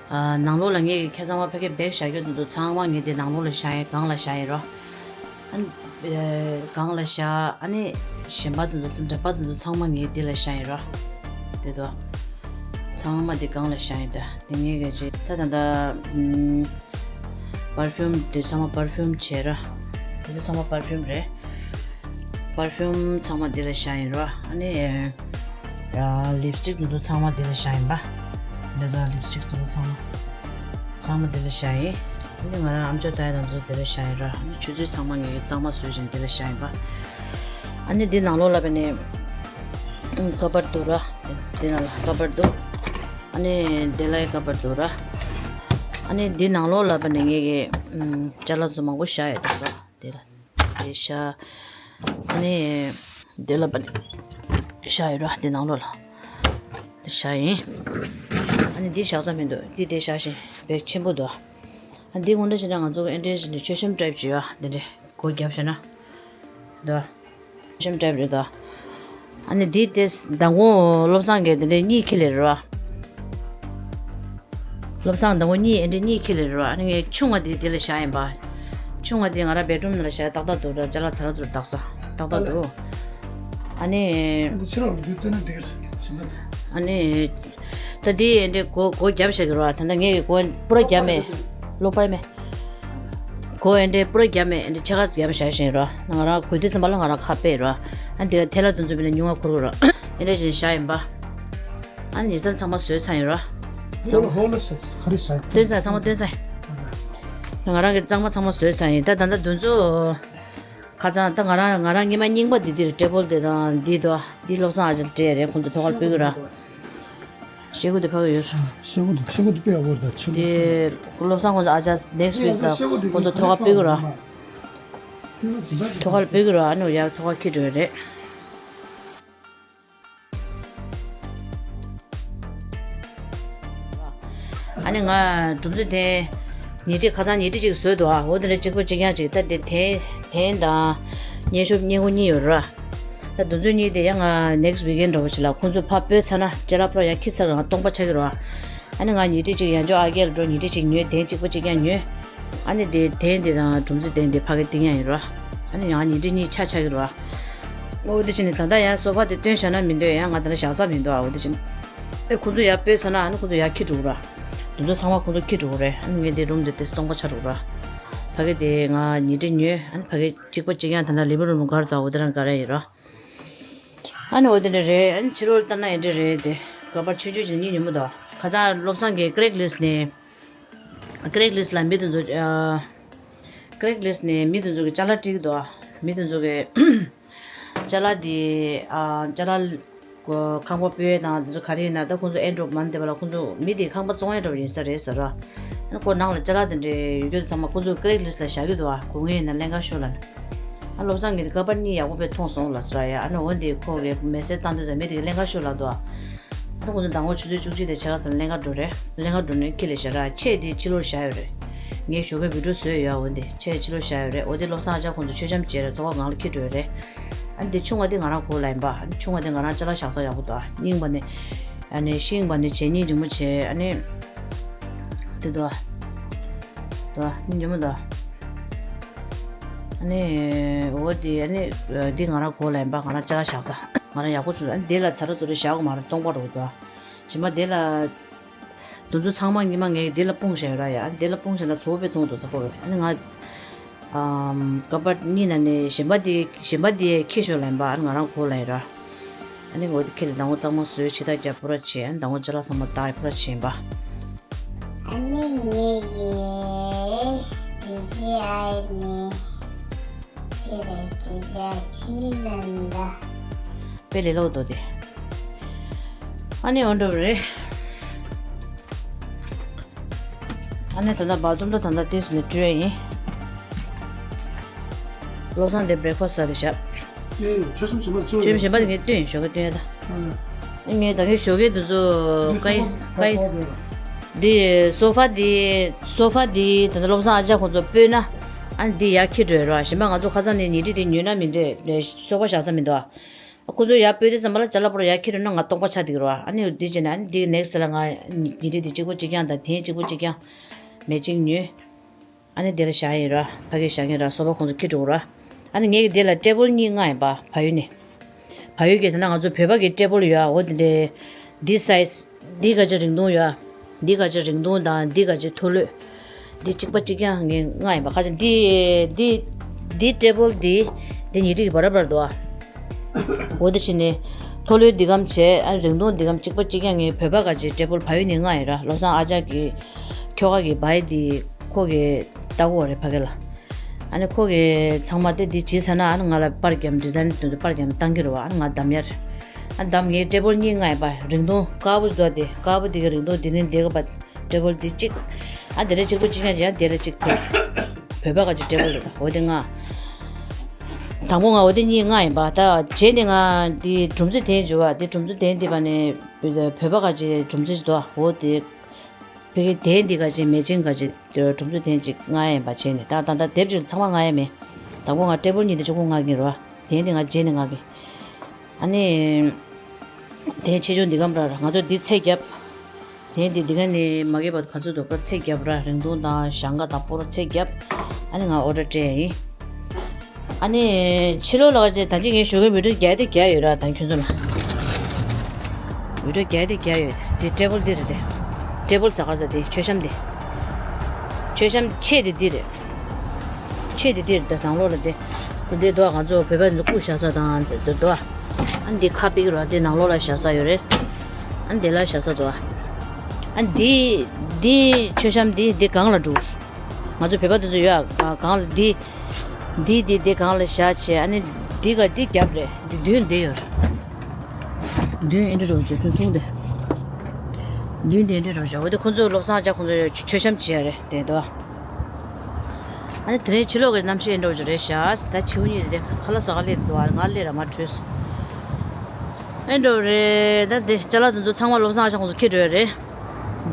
ཨ་ནང་ལོགས་ལ་ངེད་ཀྱི་ཁ་ཚང་མ་ཕ་གི་བེག་བཞག་རྒྱུ་དེ་ཚོ་ཚང་མ་ངས་དེ་ནང་ལོགས་ལ་བཞག་ཡིན། སྒང་ལ་བཞག་ཡིན་རོ། ཨ་ནི་ཨ་སྒང་ལ་བཞག་ཨ་ནི་གཞན་པ་དེ་ཚོ་འདྲ་པ་དེ་ཚོ་ཚང་མ་ངས་དེ་ལ་བཞག་ཡིན་རོ། དེ་དོ། ཚང་མ་དེ་སྒང་ལ་བཞག་ཡིན། ད་དེ་ངས་ག་ཅི་ད་ད་ད་ཨམ། པར་ཕིའུམ་དེ་ཚང་མ་པར་ཕིའུམ་བྱས་ར། དེ་ཚོ་ཚང་མ་པར་ཕིའུམ་རེད། པར་ཕིའུམ་ཚང་མ་དེ་ལ་བཞག་ཡིན་ར། ཨ་ནི་ཡ་ལིབ་སི་ཊིག་དེ་ཚོ་ཚང་མ་དེ་ལ་བཞག་ཡིན་པ། འདི་དང་ལིབ་སི་ཊིག་དེ་ཚོ་ཚང་མ་ཚང་མ་དེ་ལ་བཞག་ཡིན། ཨ་ནི་ང་རང་ཨམ་ཅོག་ལྟ་ཡ་དང་ཚོ་དེ་ལ་བཞག་ཡིན་ར། ཨ་ནི་ཆུ་ཚོད་ཚང་མ་ངས་གཙང་མ་བཟོས་བཞིན་དེ་ལ་བཞག་ཡིན་པ། ཨ་ནི་འདི་ནང་ལོགས་ལ་བས་ནས་ཀ་པར་འདུག་ར། འདི་ནང་ལ་ཀ་པར་འདུག་ཨ་ནི་དེ་ལ་ཀ་པར་འདུག་ར། ཨ་ནི་འདི་ནང་ལོགས་ལ་བས་ནས་ངས་གི་ཅ་ལག་ཚོ་མང་པོ་བཞག་ཡོད་དེ་ལ། དེ་ལ་དེ་བཞག་ཨ་ནི་དེ་ལ་བས་ནས་བཞག་ཡོད་ར། འདི་ནང་ལོགས་ལ་དེ་བཞག་ཡིན། ཨ་ནི་འདི་བཞག་ས་མི་འདུག་འདི་དེ་བཞག་བཞིན་བེག་ཆེན་པོ་འདུག་ཨ་འདི་དགོངས་འདྲ་བྱས་ན་ང་ཚོ་ཨེ་འདྲས་བྱས་ནས་མཆོད་བཤམས་ཊའིབ་ཅིག་ཡོད། འདི་འདྲས་སྒོ་བརྒྱབ་བྱས་ན་འདུག་མཆོད་བཤམས་ཊའིབ་རེད་འདུག་ཨ་ནི་འདི་དེ་མདང་དགོང་བློ་བཟང་གིས་འདི་འདྲས་གཉིས་ཁྱེར་སླེབས་རེད་བ། བློ་བཟང་མདང་དགོང་གཉིས་ཨེ་འདྲས་གཉིས་ཁྱེར་སླེབས་རེད་བ། ཨ་ནི་ངས་ཆུང་བ་དེ་འདི་ལ་བཞག་ཡིན་པ། ཆུང་བ་དེ་ང་རང་བེད་རུམ་ནང་ལ་བཞག་ཏག་ཏག་འདུག་ད་ཅ་ལག་ཚ་ར་ཚུར་བཏགས་ས་ཏག་ཏག་འདུག་ཨ་ནི་འདི་ཕྱི་ལོགས་ལ་འདི་སྟོན་ན་འགྲིག་གི་རེད་ཟེར་ན། ཨ་ནི། ད་འདི་ཨེ་འདྲས་སྒོ་སྒོ་བརྒྱབ་བཞག་གི་རེད་བ། ད་ལྟ་ངས་ཀྱི་སྒོ་པུ་ར་བརྒྱབ་མེད། ལོག་པར་མེད། སྒོ་ཨེ་འདྲས་པུ་ར་བརྒྱབ་མེད། ཨེ་འདྲས་ཕྱེད་ཀ་བརྒྱབ་བཞག་བཞིན་རེད་བ། ང་རང་དགོས་དུས་ཙམ་པ་ལ་ང་རང་ཁ་ཕྱེ་རེད་བ། ཨ་འདི་ལ་ཐལ་བ་དེ་ཚོ་མི་ལ་ཉུང་བ་འཁུར་དགོས་རེད། ཨེ་འདྲས་བཞིན་བཞག་ཡིན་པ། ཨ་ནི་ཡིན་ཙང་ཚང་མ་བཟོས་ཚར་ཡིན་རེད་བ། ཧོ་ལ་ཧོ་ལ་ཤ་ག་རེ་ཤ། སྟོན་ཚར་ཚང་མ་སྟོན་ཚར། ང་རང་གི་གཙང་མ་ཚང་མ་བཟོས་ཚར་ཡིན། ད་ད་ལྟ་དུས་ཚོད། ཁ་སང་ད་ང་རང་ང་རང་སྔོན་མ་རྙིང་པ་འདི་འདིར་ཊེ་བལ་དེ་དང་འདི་དོ་འདི་བློ་བཟང་ཨ་ཅག་སྤྲད་རེད། ཁོང་ཚོ་ཐོག་ཁར་ཕུལ་གི་ར། ཤེལ་སྒོ་དེ་ཕ་གི་ཡོད། ཤེལ་སྒོ་དེ་ཤེལ་སྒོ་དེ་དཔེ་ཡག་པོ་རེད་ད་ཆེན་པོ། དེ་བློ་བཟང་ཁོང་ཚོ་ཨ་ཅག་ནེག་སི་ཝིག་ལ་ཁོང་ཚོ་ཐོག་ཁར་ཕུལ་གི་ར། ཐོག་ཁར་ཕུལ་གི་ར། ཨ་ནི་ཡར་ཐོག་ཁར་འཁྱེར་འགྲོ་ཡི་རེད། ཨ་ནི་ང་སྒྲུང་རྩོམ་དེ་ཉལ་ཁྲི་ཁ་སང་ཉལ་ཁྲི་གཅིག་བཟོས་འདུག་ཨ། འོ་དེ་འདྲ་གཅིག་པ་གཅིག་རྐྱང་གཅིག་ད་དེ་དེ་དེ་དང་སྙན་ཞུ་སྙན་ཁུང་གཉིས་ཡོད་ར། ད་དུས་ཚོད་གཉིས་དེ་ཡང་ང་ནེག་སི་ཝིག་ཨེན་འདྲ་བོ་ཞིག་ལ་ཁོང་ཚོ་ཕར་སྤོས་ཚར་ན་ཅ་ལག་ཕར་ཡར་འཁྱེར་ཚར་ང་སྟོང་པ་ཆགས་ཀྱི་རེད་བ། ཨ་ནི་ང་ཉལ་ཁྲི་གཅིག་ཡང་བསྐྱར་ཨ་རྒྱལ་ལ་འགྲོ། ཉལ་ཁྲི་གཅིག་ཉོས། དེ་གཅིག་པ་གཅིག་རྐྱང་ཉོས། ཨ་ནི་དེ་དེ་དེ་དང་སྒྲུང་རྩོམ་དེ་དེ་ཕ་གི་སྟེང་ཡང་ཡིན་ར། ཨ་ནི་ཡང་ཉལ་ཁྲི་གཉིས་ཆ་ཆགས་ཀྱི་རེད་བ། འོ་དེ་བྱས་ནས་ད་ལྟ་ཡང་སོ་ཕ་དེ་སྟོན་བཞག་ན་མི་འདོད། ཡང་ང་ད་ལྟ་བཞག་ས་མི་འདུག་ཨ། འོ་དེ་བྱས་ནས་ཨེ་ཁོང་ཚོ་ཡར་སྤོས་ཚར་ན་ཨ་ནི་ཁོང་ཚོ་ཡར་འཁྱེར་འགྲོ་གི་ར། དེ་ཚོ་ཚང་མ་ཁོང་ཚོ་འཁྱེར་འགྲོ་གི་རེད། ཨ་ནི་ངས་དེ་རུམ་དེ་དེ་སྟོང་པ་ཆགས་འགྲོ་གི་ར། ཕ་གི་དེ་ང་ཉལ་ཁྲི་ཉོས། ཨ་ནི་ཕ་གི་གཅིག་པ་གཅིག་རྐྱང་ད་ལྟ་ལི་ཝིང་རུམ་ག་རེ་འདུག་འོ་དེ་རང་ག་རེ་ཡིན་ར། ཨ་ནི་འོ་དེ་འདྲ་རེད། ཨ་ནི་ཕྱི་ལོགས་ལྟ་ན་ཨེ་འདྲ་རེད་དེ། ག་པར་ཆུང་ཆུང་ཅིག་གཉིས་ཉོས་མ་འདུག་ཁ་སང་བློ་བཟང་གིས་ཀེ་རེག་ལི་སི་ནས། ཀེ་རེག་ལི་སི་ལ་མི་དེ་ཚོ་ཨ། ཀེ་རེག་ལི་སི་ནས་མི་དེ་ཚོ་གི་ཅ་ལག་སྤྲད་ཀྱི་འདུག་མི་དེ་ཚོ་གི་ཅ་ལག་དེ་ཨ། ཅ་ལག་ཁང་པ་སྤོ་ཡས་དང་དེ་ཚོ་ག་རེ་ཡིན་ན་ད་ཁོང་ཚོ་ཨེ་འགྲོ་མ་འདེབས་པ་ལ་ཁོང་ཚོ་མི་དེ་ཁང་པ་བཙོང་ཡས་འགྲོ་བ་ཡིན་ས་རེད་ཟེར་ར། ཨ་ནི་ཁོ་ནང་ལ་ཅ་ལག་དེ་འདྲའི་ཡོད་རྒྱུ་ཚང་མ་ཁོང་ཚོ་ཀེ་རེག་ལི་སི་ལ་བཞག་གི་འདུག་ཨ། དགོས་ངེས་ཡིན་ན་ལེན་ག་ཤོག་ལབ་ནས། ཨ་བློ་བཟང་གིས་དེ་ཀ་པར་གཉིས་ཡག་པོ་དཔེ་མཐོང་སོང་ལབ་ཟེར་ར་ཡ། ཨ་ནི་འོ་འདི་ཁོ་གིས་མེ་སེ་ཇི་བཏང་དུས་ཙམ་མི་དེ་གིས་ལེན་ག་ཤོག་ལབ་འདུག་ཨ། ཨ་ནི་ཁོ་ཚོ་མདང་དགོང་ཆུ་ཚོད་བཅུ་གཅིག་དེ་ཕྱེད་ཀ་ཙམ་ལེན་ག་འགྲོ་རེད། ལེན་ག་འགྲོ་ནས་ཁྱེར་ལས་བཞག་ར། ཆས་དེ་ཕྱི་ལོགས་བཞག་ཡོད་རེད། ངས་ཞོགས་ཀས་བི་ཌིའོ་བཟོས་ཡོད་ཨ། འོ་འདི་ཆས་ཕྱི་ལོགས་བཞག་ཡོད་རེད། འོ་དེ་བློ་བཟང་ཨ་ཅག་ཁོང་ཚོ་མཆོད་བཤམས་བྱས་རེད། ཐོག་ཁ་སྒང་ལ་ཁྱེར་འགྲོ་ཡོད་རེད། ཨ་ནི་དེ་ཆུང་བ་དེ་ང་རང་གོ་ལ་ཡིན་པ། ཨ་ནི་ཆུང་བ་དེ་ང་རང་ཅ་ལག་བཞག་ས་ཡག་པོ་འདུག་ཨ་རྙིང་པ་ནི། ཨ་ནི་ཤིང་པ་ནི་བྱས་སྙིང་རྗེ་མོ་བྱས། ཨ་ནི་དེ་འདུག་ཨ། འདུག་ཨ། སྙིང་རྗེ་མོ་འདུག་ཨ་ནི་འོ་དེ་ཨ་ནི་འདི་ང་རང་གོ་ལ་ཡིན་པ། ང་རང་ཅ་ལག་བཞག་ས་ང་རང་ཡག་པོ་བྱུང་། ཨ་ནི་དེ་ལ་ཚ་ར་ཚུ་ར་བཞག་གོ་མ་ར་སྟོང་པ་རུ་འདུག་ཨ། གཞན་པ་དེ་ལ། དུ་ཚོ་ཚང་མ་ཉི་མ་ངས་འདི་ལ་སྤུངས་བཞག་ཡོད་ར་ཡ། འདི་ལ་སྤུངས་བཞག་ན་ཚོ་བོ་དཔེ་མཐོང་འདུག་ས་ཕོ་བས། ཨ་ནི་ང་ཨམ་ཀ་པར་གཉིས་ནང་ནས་གཞན་པ་དེ་གཞན་པ་དེ་ཁྱི་ཤོར་ལ་ཡིན་པ། ཨ་ནི་ང་རང་གོ་ལ་ཡིན་ར། ཨ་ནི་ངོ་དེ་ཁྱི་ལ་ཟླ་ངོ་གཙང་མ་བཟོས། ཕྱི་ཐག་རྒྱབ་ཕོ་ར་བྱས། ཨ་ནི་ཟླ་ངོ་ཅ་ལག་ཚང་མ་བཏགས་ཕོ་ར་བྱས་ཡིན་པ། ཨ་ནི་ངས་ཡེ་ཌི་ཇི་ཨའི་ནས། དེ་རེད། དེ་རེད། ཁྱི་ནང་ད། དཔེ་ལས་སླ་པོ་འདུག་དེ། ཨ་ནི་འོ་འདྲ་བ་རེད། ཨ་ནི་ད་ལྟ་བལ་ཏུམ་ཏོ་ད་ལྟ་ཏིས་ནས་བཀྲུས་ཡིན། བློ་བཟང་དེ་བྷི་རེག་ཕ་སི་ཟ་དེ་ཤག་ཨེ། ཆོས་སེམས་གཞན་པ་ཚོ་ཆོས་སེམས་གཞན་པ་དེ་ངས་བཏོན་ཡིན། ཞོགས་ཀས་བཏོན་ཡ་ད། ཨ་ནི། ངས་ད་གིན་ཞོགས་ཀས་དུ་ཚོ་ཀའི་ཀའི། འདི་སོ་ཕ་འདི་སོ་ཕ་འདི་ད་ལྟ་བློ་བཟང་ཨ་ཅག་ཁོང་ཚོ་སྤོས་ན། ཨ་ནི་འདི་ཡར་འཁྱེར་འགྲོ་ཡོད་ར། གཞན་པ་ང་ཚོ་ཁ་སང་ནས་ཉལ་ཁྲི་དེ་ཉོས་ན་མི་འདོད། སོ་ཕ་བཞག་ས་མི་འདུག་ཨ། ཁོ་ཚོ་ཡར་སྤོས་དུས་ཙམ་པ་ལ་ཅ་ལག་པོ་ར་ཡར་འཁྱེར་འགྲོ་ན་ང་སྟོང་པ་ཆགས་བསྡད་ཀྱི་རེད་བ། ཨ་ནི་འདི་བྱས་ན་ཨ་ནི་འདི་ནེག་སི་ལ་ང་ཉལ་ཁྲི་འདི་གཅིག་པོ་གཅིག་རྐྱང་དང་དེ་གཅིག་པོ་གཅིག་རྐྱང་མེ་ཅིང་ཉོས། ཨ་ནི་དེ་ལ་བཞག་ཡིན་ར། ཕ་གིར་བཞག་ཡིན་ར། སོ་ཕ་ཁོང་ཚོ་འཁྱེར་འགྲོ་ར། ཨ་ནི་ངས་ཀྱི་དེ་ལ་ཊེ་བལ་གཉིས་མངགས་ཡིན་པ། བལ་ཡུལ་ནས། བལ་ཡུལ་གྱི་ད་ལྟ་ང་ཚོ་བོད་པ་གི་ཊེ་བལ་ཡོད་ཨ། འོ་དེ་འདྲའི་འདི་སའི་ཛི། འདི་ག་ཅིག་རིང་ཐུང་ཡོད་ཨ། འདི་ག་ཅིག་རིང་ཐུང་དང་འདི་ག་ཅིག་མཐོ་ལོས། འདི་གཅིག་པ་གཅིག་རྐྱང་ངས་མངགས་ཡིན་པ། ཁ་ཅིག་འདི་འདི་འདི་ཊེ་བལ་འདི་འདི་ཉལ་ཁྲི་གི་བར་བར་འདུག་ཨ། འོ་དེ་བྱས་ནས་མཐོ་ལོས་འདི་གམ་བྱས། ཨ་རིང་ཐུང་འདི་གམ་གཅིག་པ་གཅིག་རྐྱང་ངས་བོད་པ་ག་ཅིག་ཊེ་བལ་བལ་ཡུལ་ནས་མངགས་ཡིན་ར། བློ་བཟང་ཨ་ཅག་གི་ཁྱོ་ག་གི་བའི་འདི་ཁོ་གི་ལྟ་སྐོར་རེད་ཕ་གི་ལ། ཨ་ནི་ཁོ་གི་ཚང་མ་དེ་འདི་བྱས་ཚར་ན་ཨ་ནི་ང་ལ་པར་བརྒྱབ། ཌི་ཛའིན་དེ་ཚོ་པར་བརྒྱབ་བཏང་གི་རེད་བ། ཨ་ནི་ང་གདམ་ཡ་རེད། ཨ་གདམ། ངས་ཊེ་བལ་གཉིས་མངགས་ཡིན་པ། རིང་ཐུང་དཀར་པོ་ཞིག་འདུག་དེ། དཀར་པོ་དེ་གི་རིང་ཐུང་དེ་ནི་འདི་ག་པ། ཊེ་བལ་འདི་གཅིག་ཨ་དེ་ལས་གཅིག་པོ་གཅིག་རྐྱང་བྱས། ཡང་དེ་ལས་གཅིག་བོད་པ་ག་ཅིག་ཊེ་བལ་རེད་པ། འོ་དེ་མངགས། དང་པོ་ང་འོ་དེ་གཉིས་མངགས་ཡིན་པ། ད་རྗེས་ནས་ང་འདི་གྲུམ་ཙེ་དེ་འཇུ་བ། འདི་གྲུམ་ཙེ་དེ་འདི་པ་ནས་བོད་པ་ག་ཅིག་གྲུམ་ཙེ་ཞིག་འདུག་འོ་དེ། ཕ་གི་དེ་འདི་ག་ཅིག་མེ་ཅིང་ག་ཅིག་གྲུམ་ཙེ་དེ་ཅིག་མངགས་ཡིན་པ་བྱས་ནས། ད་ད་ད་དེབ་ཅིག་ཚང་མ་མངགས་ཡ་མེད། དང་པོ་ང་ཊེ་བལ་གཉིས་དེ་གཅིག་པོ་མངགས་ཀྱི་རེད་བ། དེ་འདི་ང་རྗེས་ནས་མངགས་ཀྱི། ཨ་ནི། དེ་ཆེ་ཆུང་འདི་གམ་ར་ར། ང་ཚོ་འདི་ཚད་བརྒྱབ། དེ་འདི་འདི་ག་ནས་མ་གི་བར་ག་ཚོད་འདུག་པ་ཚད་བརྒྱབ་ར། རིང་ཐུང་དང་ཞང་ཀ་དང་སྤོ་ར་ཚད་བརྒྱབ། ཨ་ནི་ང་ཨོ་ཌར་སྤྲད་ཡ་ཡིན། ཨ་ནི་ཕྱི་ལོགས་ལ་ད་གིན་ངས་ཞུ་གི་བི་ཌིའོ་རྒྱག་དེ་རྒྱག་ཡོད་ར། ད་ཁྱོད་ཚོ་ལ་བི་ཌིའོ་རྒྱག་དེ་རྒྱག་ཡོད། དེ་ཊེ་བལ་འདི་རེད་དེ། ཊེ་བལ་ཟ་གར་ཟ་དེ། མཆོད་བཤམས་དེ། མཆོད་བཤམས་ཆེ་དེ་འདི་རེད། ཆེ་དེ་འདི་རེད། ད་ནང་ལོགས་ལ་དེ། དེ་འདི་འདུག་ང་ཚོ་བོད་པ་འདི་སྐུ་བཞག་ས་དང་དེ་འདུག་ཨ་འདི་ཁ་པིག་ར། དེ་ནང་ལོགས་ལ་བཞག་ས་ཡོད་རེད། ཨ་འདི་ལ་བཞག་ས་འདུག་ཨ་འདི་འདི་མཆོད་བཤམས་འདི་འདི་སྒང་ལ་འགྲོ། ང་ཚོ་བོད་པ་དེ་ཚོ་ཡོད་ཨ། གང་ལ་འདི། འདི་འདི་འདི་སྒང་ལ་བཞག་བྱས། ཨ་ནི་འདི་ག་འདི་རྒྱབ་རེད། འདི་མདུན་འདི་ཡོད་རེད། མདུན་ཨེ་འདྲ་རོ་བྱེད་ཐུང་ཐུང་དེ། མདུན་དེ་ཨེ་འདྲ་རོ་བྱེད། འོ་དེ་ཁོང་ཚོ་བློ་བཟང་ཨ་ཅག་ཁོང་ཚོ་མཆོད་བཤམས་བྱས་རེད་དེ་འདུག་ཨ་ནི་དེ་རིང་ཕྱི་ལོགས་ཀྱི་གནམ་གཤིས་ཨེ་འདྲ་རོ་རེད་ཤག་ད་ཕྱི་པོ་གཉིས་དེ་ཁ་ལག་ཟ་ག་སླེབས་འདུག་ཨ། ང་སླེབས་ར་མ་བྲོས་སོང་། ཨེ་འདྲ་རེད། ད་དེ་ཅ་ལག་དེ་ཚོ་ཚང་མ་བློ་བཟང་ཨ་ཅག་ཁོང་ཚོ་འཁྱེར་འགྲོ་ཡ་རེད།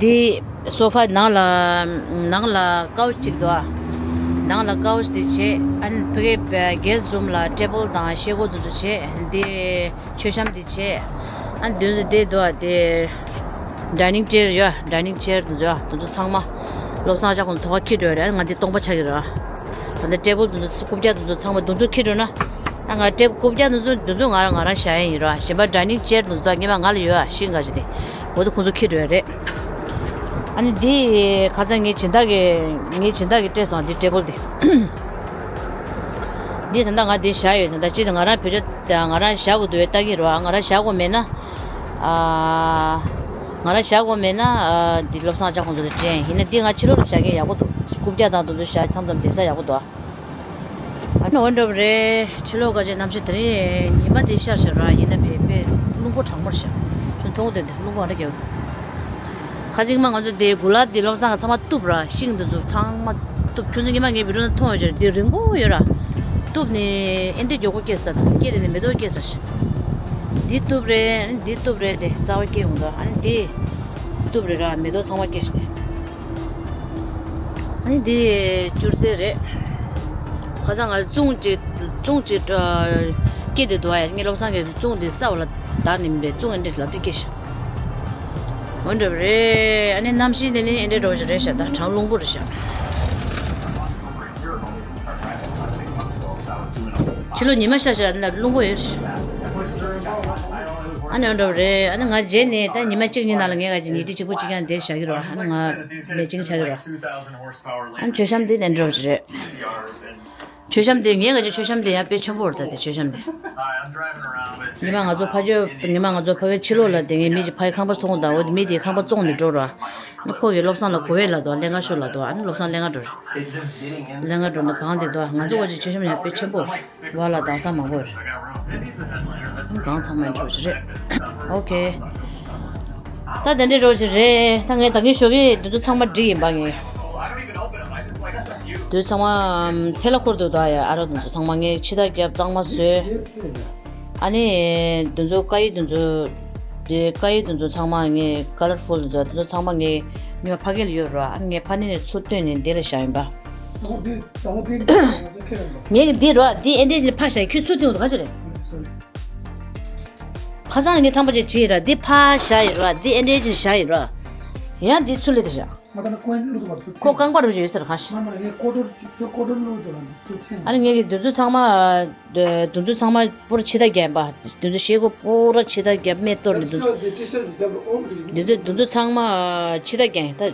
འདི་སོ་ཕ་ནང་ལ། ནང་ལ་ཀའུ་ཆི་ཅིག་འདུག་ཨ། ནང་ལ་ཀའུ་ཆི་འདི་བྱས། ཨ་ནི་ཕ་གི་གེ་སི་རུམ་ལ་ཊེ་བལ་དང་ཤེལ་སྒོ་དེ་ཚོ་བྱས། འདི་མཆོད་བཤམས་འདི་བྱས། ཨ་ནི་དེ་ཚོ་འདི་འདུག་ཨ། དེ་ཌའི་ནིང་ཅེར་ཡོད། ཌའི་ནིང་ཅེར་དེ་ཚོ་ཡོད། དེ་ཚོ་ཚང་མ་བློ་བཟང་ཨ་ཅག་ཁོང་ཚོ་ཐོག་ཁ་འཁྱེར་འགྲོ་ཡ་རེད། ཨ་ནི་ང་འདི་སྟོང་པ་ཆགས་ཀྱི་རེད་ཨ། ད་ལྟ་ཊེ་བལ་དེ་ཚོ་རྐུབ་བཀྱག་དེ་ཚོ་ཚང་མ་དེ་ཚོ་འཁྱེར་འགྲོ་ན། ཨ་ང་ཊེབ་རྐུབ་བཀྱག་དེ་ཚོ་དེ་ཚོ་ང་རང་ང་རང་བཞག་ཡ་ཡིན་ར། གཞན་པ་ཌའི་ནིང་ཅེར་དེ་ཚོ་ད་སྔོན་མ་ང་ལ་ཡོད་ཨ། ཤིང་འགའ་ཞིག་དེ། འོ་དེ་ཁོང་ཚོ་འཁྱེར་འགྲོ་ཡ་རེད། ཨ་ནི་འདི་ཁ་སང་ངའི་སྦྱིན་བདག་གིས་ངའི་སྦྱིན་བདག་གིས་སྤྲད་སོང་། འདི་ཊེ་བལ་དེ། འདི་ད་ལྟ་ང་འདི་བཞག་ཡོད། ད་ལྟ་ཅི་ད་ང་རང་བེད་སྤྱོད་ང་རང་བཞག་དགོས་འདུག་ལྟ་གི་རེད་བ། ང་རང་བཞག་དགོས་མེད་ན། ཨ། ང་རང་བཞག་དགོས་མེད་ན། ཨ། འདི་བློ་བཟང་ཨ་ཅག་ཁོང་ཚོ་ལ་སྤྲད་ཡིན་ན། འདི་ང་ཕྱི་ལོགས་ལ་བཞག་མཁན་ཡག་པོ་འདུག་རྐུབ་བཀྱག་དང་དེ་ཚོ་བཞག་མཚམས་མཚམས་བསྡད་ས་ཡག་པོ་འདུག་ཨ། ཨ་ནི་འོ་འདྲ་པོ་རེད། ཕྱི་ལོགས་ག་ཅིག་གནམ་གཤིས་དེ་རིང་ཉི་མ་དེ་ཤར་ཤར་ར་ཡིན་ན་བས་པས་རླུང་པོ་གྲང་མོར་ཤར། ཁྱོད་མཐོང་དེ་འདི་རླུང་པོ་ཨ་འདྲ་རྒྱག་འདུག་ཁ་ཅིག་མ་ང་ཚོ་དེ་གུ་ལ་དེ་བློ་བཟང་ག་ཚང་མ་གཏུབ་ར། ཤིང་དེ་ཚོ་ཚང་མ་གཏུབ། ཁྱོད་ཚོ་ཉི་མ་ངའི་བི་ཌིའོ་ནང་མཐོང་ཡོད་ཅེ་རེད། དེ་རིང་པོ་ཡོད་ར། གཏུབ་ནས་ཨེ་འདྲ་མགྱོགས་པོ་སྐྱེས་ས་དང་སྐྱེས་རེད་ནས་མེ་ཏོག་སྐྱེས་ས་ཤག་འདི་གཏུབ་རེད། འདི་གཏུབ་རེད། དེ་རྩ་བ་སྐྱེ་འོང་དོ། ཨ་ནི་དེ་གཏུབ་རེད་ར། མེ་ཏོག་ཚང་མ་སྐྱེས་ཤག་དེ། ཨ་ནི་འདི་བཅུར་རྩེ་རེད། ཁ་སང་ང་ཙུང་གཅིག་ཙུང་གཅིག་ཨ། སྐྱེ་དེ་འདུག་ཨ། ཡ་ངའི་བློ་བཟང་གི་བཙུན་དེ་ས་འོག་ལ་བདག་ནི་མིན་པའི་བཙུན་ཨེ་འདྲས་ལབ་དུས་སྐྱེ་ཤག་འོ་འདྲ་བ་རེད། ཨ་ནི་གནམ་གཤིས་དེ་ནི་ཨེ་འདྲས་འགྲོ་བཞིན་རེད་ཤག་ད་གྲང་རླུང་པོ་རེད་ཤག་ཕྱི་ལོགས་ཉི་མ་ཤར་ཤག་ཨ་ནི་རླུང་པོ་ཡོད་ཤག་ཨ་ནི་འོ་འདྲ་བ་རེད། ཨ་ནི་ང་རྗེས་ནས་ད་ཉི་མ་གཅིག་གཉིས་ནང་ལ་ངས་ང་ཅིག་ཉལ་ཁྲི་གཅིག་པོ་གཅིག་ཀྱང་བསྡད་བཞག་གི་རེད། ཨ་ནི་ང་མེ་ཅིང་ཆགས་ཀྱི་རེད། ཨ་ནི་མཆོད་བཤམས་དེ་ནས་འགྲོ་བཞིན་རེད། མཆོད་བཤམས་དེ་ངའི་ག་ཅིག་མཆོད་བཤམས་དེ་ཡང་དཔེ་ཆེན་པོ་རེད། ད་དེ་མཆོད་བཤམས་དེ། ཉི་མ་ང་ཚོ་ཕ་ཇོ་ཉི་མ་ང་ཚོ་ཕ་གིའི་ཕྱི་ལོགས་ལ་དེ་ངའི་མི་ཅིག་ཕ་གི་ཁང་པ་ཚོང་དང་འོ་དེ་མི་དེའི་ཁང་པ་བཙོང་ནས་འགྲོ་ར། ནི་ཁོ་གིས་བློ་བཟང་ལ་གོ་བས་ལབ་འདུག་ལེན་ག་ཤོག་ལབ་འདུག་ཨ་ནི་བློ་བཟང་ལེན་ག་འགྲོ་ར། ལེན་ག་འགྲོ་ནི་གང་དེ་འདུག་ང་ཚོ་ག་ཅིག་མཆོད་བཤམས་ཡང་དཔེ་ཆེན་པོ་རེད། བ་ལ་དྭགས་ས་མང་པོ་རེད། གང་ཚང་མ་འགྲོ་ཞིག་རེད། ཨོ་ཁེ། ད་དེ་འདྲའི་རོ་ཞིག་རེད། ད་ངས་ད་གིན་ཞོགས་ཀྱི་དེ་ཚོ་ཚང་མ་འགྲིག་ཡིན་པ་ངས། དེ་ཚོ་ཚང་མ་ཐལ་ལ་འཁོར་འདུག་ད་ཡ་ཨ་རོ་དེ་ཚོ་ཚང་མ་ངས་ཕྱི་ཐག་རྒྱབ་གཙང་མ་བཟོས། ཨ་ནི་དེ་ཚོ་དཀར་ཡོལ་དེ་ཚོ་དེ་དཀར་ཡོལ་དེ་ཚོ་ཚང་མ་ངས་ཀ་ལར་ཕུལ་དེ་ཚོ་དེ་ཚོ་ཚང་མ་ངས་ཉོ་ཕ་གི་ལ་ཡོད་ར། ཨ་ནི་ངས་ཕ་ནི་ནས་ཚུར་བཏོན་ནས་འདི་ལ་བཞག་ཡིན་པ། ངས་འདི་ར་འདི་ཨེ་འདྲས་ཕ་བཞག་ཁྱོད་ཚུར་བཏོན་འདུག་ག་ཅི་རེད། ཁ་སང་ངས་ཐང་པ་ཅིག་བྲིས་ར། འདི་ཕ་བཞག་ཡོད་ར། འདི་ཨེ་འདྲའི་ཅིག་བཞག་ཡོད་ར། ཡང་འདི་ཚུར་ལེ་དེ་བཞག་ང་ད་ནི་ཀོན་བླུགས་འདུག་བ་ཚུར་ཁོ་རྐང་པ་རུ་ཡོད་ཟེར་གང་ཞིག་ང་མ་ངས་ཀོ་ཏོར་ཁྱོད་ཀོ་ཏོར་བླུགས་འདུག་བ་འདི་ཚུར་འཐེན། ཨ་ནི་ངས་ཀྱི་དུས་ཚོད་ཚང་མ་དུས་ཚོད་ཚང་མ་པོར་ཕྱི་ད་རྒྱན་པ་དུས་ཚོད་ཤེལ་སྒོ་པོ་ར་ཕྱི་ད་རྒྱབ་མེ་གཏོར་ནས་དུས་ཚོད་དུས་ཚོད་དུས་ཚོད་ཚང་མ་ཕྱི་ད་རྒྱན་ད།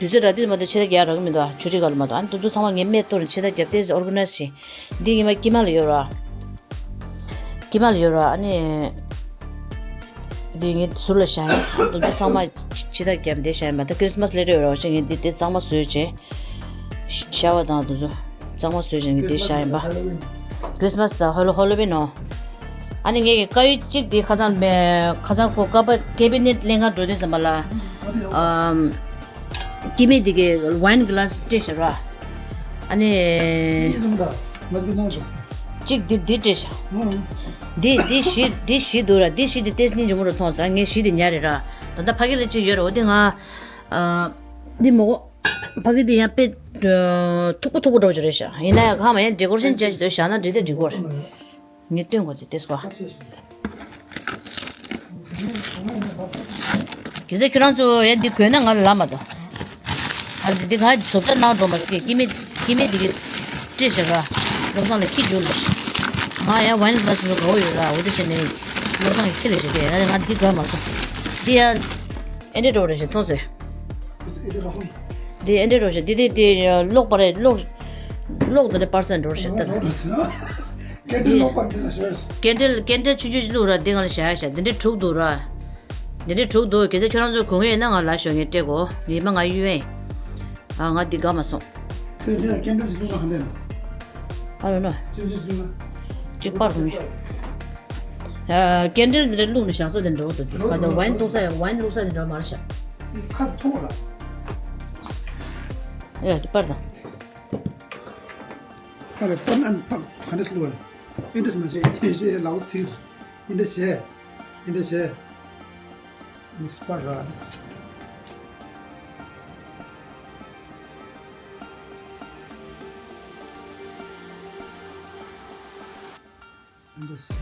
དུས་ཚོད་ར་དུས་མ་གཏོགས་ཕྱི་ད་རྒྱག་རག་གི་མི་འདུག་ཨ་ཆུ་ཁྲིད་ག་ལ་མ་གཏོགས་ཨ་ནི་དུས་ཚོད་ཚང་མ་ངས་མེ་གཏོར་ནས་ཕྱི་ད་རྒྱབ་སྟེ་ཨོར་ག་ནའི་ཛི་བྱས། འདི་ངས་མ་དཀྱིལ་མ་ལ་ཡོད་ར། དཀྱིལ་མ་ལ་ཡོད་ར། ཨ་ནི། འདི་ངའི་ཟུར་ལ་བཞག་ཡིན། ཨ་དེ་ཚོ་ཚང་མ་ཕྱི་ཐག་བརྒྱབ་འདི་བཞག་ཡིན་པ། ད་ཁྲིས་མས་སླེབས་རེད་རོགས་བྱས། ངས་འདི་འདི་གཙང་མ་བཟོས་བྱས། ཤ་བ་དང་དེ་ཚོ་གཙང་མ་བཟོས་བྱས་ངས་འདི་བཞག་ཡིན་པ། ཁྲིས་མས་དང་ཧོ་ལོ་ཧོ་ལོ་ཝིན་ནོ། ཨ་ནི་ངས་ཀྱི་དཀར་ཡོལ་གཅིག་འདི་ཁ་སང་མེ་ཁ་སང་ཁོ་ཀ་པ་ཀེ་བི་ནེ་ཊི་ལེན་ག་འགྲོ་དུས་ཙམ་པ་ལ། ཨམ། སྐྱེ་དམན་འདི་གའི་ཝའིན་གི་ལ་སི་སྤྲད་བཞག་ར། ཨ་ནི། ཡིན་ཙམ་ད་ང་ཚོའི་ནང་དུ། གཅིག་འདི་འདི་སྤྲད་བཞག་ཨང་། འདི་འདི་བཞི་འདི་བཞི་འདུག་ར། འདི་བཞི་འདི་ཏེས་སྙིང་རྗེ་མོ་རུ་མཐོང་ཟེར། ངས་བཞི་འདི་ཉར་རེད་ར། ད་ལྟ་ཕ་གི་ལ་གཅིག་ཡོད་ར། འོ་འདི་ང་། ཨ། འདི་མོ་གོ་ཕ་གི་འདི་ཡང་དཔེ། ཐུག་པོ་ཐུག་པོ་འདྲ་བོ་ཅིག་རེད་ཤག་ཡིན་ན་ཡང་གང་མ་ཡང་ཌེ་ཀོ་རེ་ཤན་བྱས་ཤིག་ཏུ་བཞག་ན་འགྲིག་དེ་འགྲིག་གོ་རེད། ངས་སྟོན་དགོས་དེ་ཏེས་གོ་གལ་སྲིད་ཁྱོད་རང་ཚོ་ཡང་འདི་གོན་ན་ང་ལ་ལབ་མ་གཏོགས། ཨ་འདི་འདི་ང་བཟོ་ལྟ་གནང་འགྲོ་མ་ཟེར་གི་སྐྱེ་དམན་སྐྱེ་དམན་འདི་གི་སྤྲད་བཞག་ར། བློ་བཟང་ལ་ཁྱི་རྒྱུགས་ལ། ང་ཡང་ཝའིན་གི་ལ་སི་ལ་དགའ་བོ་ཡོད་ར། འོ་དེ་བྱས་ནས་བློ་བཟང་གི་ཁྱི་ལ་བྱེད་དེ་ང་འདི་དགའ་མ་སོང་། འདི་ཡང་ཨེ་འདྲས་འགྲོ་རེ་བྱེད་མཐོང་ཟེར། འདི་ཨེ་འདྲས་རོ་ཞིག་འདི་འདི་འདི་གློག་པ་རེད། གློག་གློག་འདི་འདྲ་པར་སེན་འགྲོ་ཞིག་ལྟ། ཀེན་ཌལ་གློག་པ་འདི་ལ་ཞོར། ཀེན་ཌལ་ཀེན་ཌལ་ཆུང་ཆུང་ཅིག་བླུགས་ར། འདི་ང་ལ་བཞག་བཞག་འདི་འདྲའི་དྲུག་འདུག་ར། འདི་འདྲའི་དྲུག་འདུག་གལ་སྲིད་ཁྱོད་རང་ཚོ་གོན་གྱི་ཡོད་ན་ང་ལ་ཞོག་ངས་སྤྲད་གོ་ངས་མ་ང་གཡུལ་བས། ཨ་ང་འདི་དགའ་མ་སོང་། ཚེ་འདི་ལ་ཀེན་ཌལ་ཞིག་བླུགས་ན་ག་འདྲ་ཡིན་ནམ། ཨ་རོ་ནོ། ཅི་ཅི་ཅི་ན། ཅིག་པར་གོ་ངས། ཨ་ཀེན་ཌལ་འདི་འདྲ་བླུགས་ནས་བཞག་ས་དེ་འདྲ་བོ་འདུག་དེ་ཁ་ཚ་ཝའིན་བཏུང་ས་ཡ་ཝའིན་བླུགས་ས་དེ་འདྲ་བོ་མ་རེད་ཤག་ཁ་ཐུག་ལ། ཡ་དེ་པར་དང་། ཨ་རེ་པར་ཨན་ཐག་ག་འདྲས་བླུགས་ཡ། ཨེ་འདྲས་མ་བྱེད་ཨེ་ཤེས་ལའོ་ཚིག་ཨེ་འདྲས་བྱེད། ཨེ་འདྲས་བྱེད། མི་སྤར་ར། འདི་ཟེར།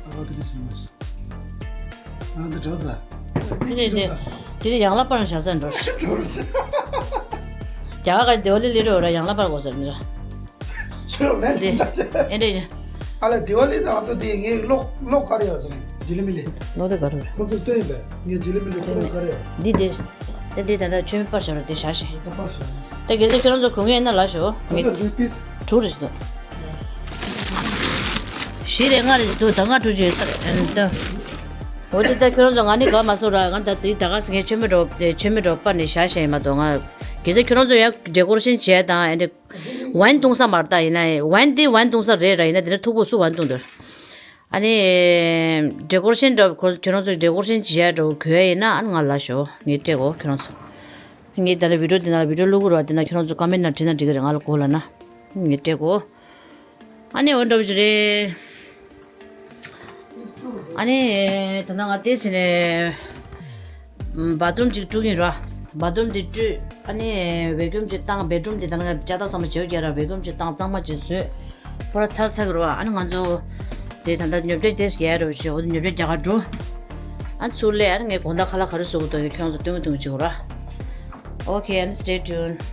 ཨ་བ་དེ་འདྲ་ཟེར་མ་ཟེར། ང་འདི་འདྲ་ད། དེ་ནས་དེ་དེ་ཡང་ལ་པར་བཞག་ས་འགྲོ། འགྲོ་རེད་ཟེར། རྒྱ་གར་ག་དེ་བ་ལི་ལི་རོ་ར་ཡང་ལ་པར་གོ་ཟེར་འདི་ར། ཆོས་ལས་དེ་འདྲ་ཟེར། ཨེ་འདྲ་ཡིན། ཨ་ལ་དེ་བ་ལི་ད་ང་ཚོ་དེ་ངའི་གློག་གློག་ག་རེ་ཡོད་ཟེར། ཇི་ལི་མི་ལི། གློག་དེ་ག་རེ་རེད། ཁོ་ཚོས་སྟོན་ཡིན་པས་ངའི་ཇི་ལི་མི་ལི་གློག་ག་རེ་ཡོད། འདི་དེ། དེ་འདི་ད་ལྟ་ཆོས་མེད་པར་བཞག་རོགས་དེ་བཞག་ཤིག་ད་པར་བཞག་ད་གལ་སྲིད་ཁྱོད་རང་ཚོ་གོན་གྱི་ཡོད་ན་ལབ་ཤོག་ངས་དྲུག་རེ་ཞིག་འདུག་བཞི་རེ་ལྔ་རེ་ཞིག་འདུག་ད་ལྔ་དྲུག་ཅིག་ཡོད་ས་རེད་ད། འོ་དེ་ད་ཁྱོད་རང་ཚོ་ང་ནི་དགའ་མ་སོང་ར། ང་ད་དེ་ད་ག་ས་ངས་ཆོས་མེད་འགྲོ་ཆོས་མེད་འགྲོ་པར་ནས་བཞག་བཞག་ཡིན་མ་གཏོགས་ང་གལ་སྲིད་ཁྱོད་རང་ཚོ་ཡང་ཌེ་ཀོ་རེ་ཤན་བྱས་དང་ཨེ་འདྲ་ཝའིན་བཏུང་ས་མ་རེད་ད། ཡིན་ན་ཝའིན་དེ་ཝའིན་བཏུང་ས་རེད་ར། ཡིན་ན་དེ་འདྲ་ཐུག་པོ་སུ་ཝའིན་བཏུང་འདུག་ཨ་ནི། ཌེ་ཀོ་རེ་ཤན་འདྲ་བོ་ཁྱོད་རང་ཚོ་ཌེ་ཀོ་རེ་ཤན་བྱེད་ཡ་འདྲ་བོ་གོ་ཡ་ཡིན་ན་ཨ་ནི་ང་ལ་ཤོག་ངས་སྤྲད་གོ་ཁྱོད་རང་ཚོ། ངས་ད་ལྟ་བི་ཌིའོ་འདི་ནང་ལ་བི་ཌིའོ་བླུག་གི་རོགས་འདི་ན་ཁྱོད་རང་ཚོ་ཀོ་མེན་ཊི་ནང་བྲིས་ན་འགྲིག་གི་རེད། ང་ལ་གོ་ལབ་ན། ངས་སྤྲད་གོ་ཨ་ནི་འོ་འདྲ་བོ་ཞིག་རེད། ཨ་ནི། ད་ལྟ་ང་དེ་བྱས་ནས། བ་ཐི་རུམ་ཅིག་དཀྲུག་གིན་ར། བ་ཐི་རུམ་དེ་དཀྲུག་ཨ་ནི་བེ་ཀུམ་ཅིག་བཏང་། བེ་ཀུམ་དེ་ད་ནང་ལྕགས་ཐག་ཚང་མ་བྱེའུ་རྒྱག་ར། བེ་ཀུམ་ཅིག་བཏང་གཙང་མ་ཅིག་བཟོས། ཕོ་ར་ཚར་ཚར་གི་ར། ཨ་ནི་ང་ཚོ་ དེ་ད་ལྟ་ཉོ་ཆ་དེ་ཟེར་རོ་ཞེས་འོ་དེ་ཉོ་ཆ་རྒྱག་ག་འགྲོ། ཨ་ཚུར་སླེབས་ཨ་ངས་དགོང་དག་ཁ་ལག་ག་རེ་བཟོ་དགོས་འདུག་ཁྱོད་ཚོ་སྟོན་གི་འདུག་ཅིག་ར། Okay, and stay tuned.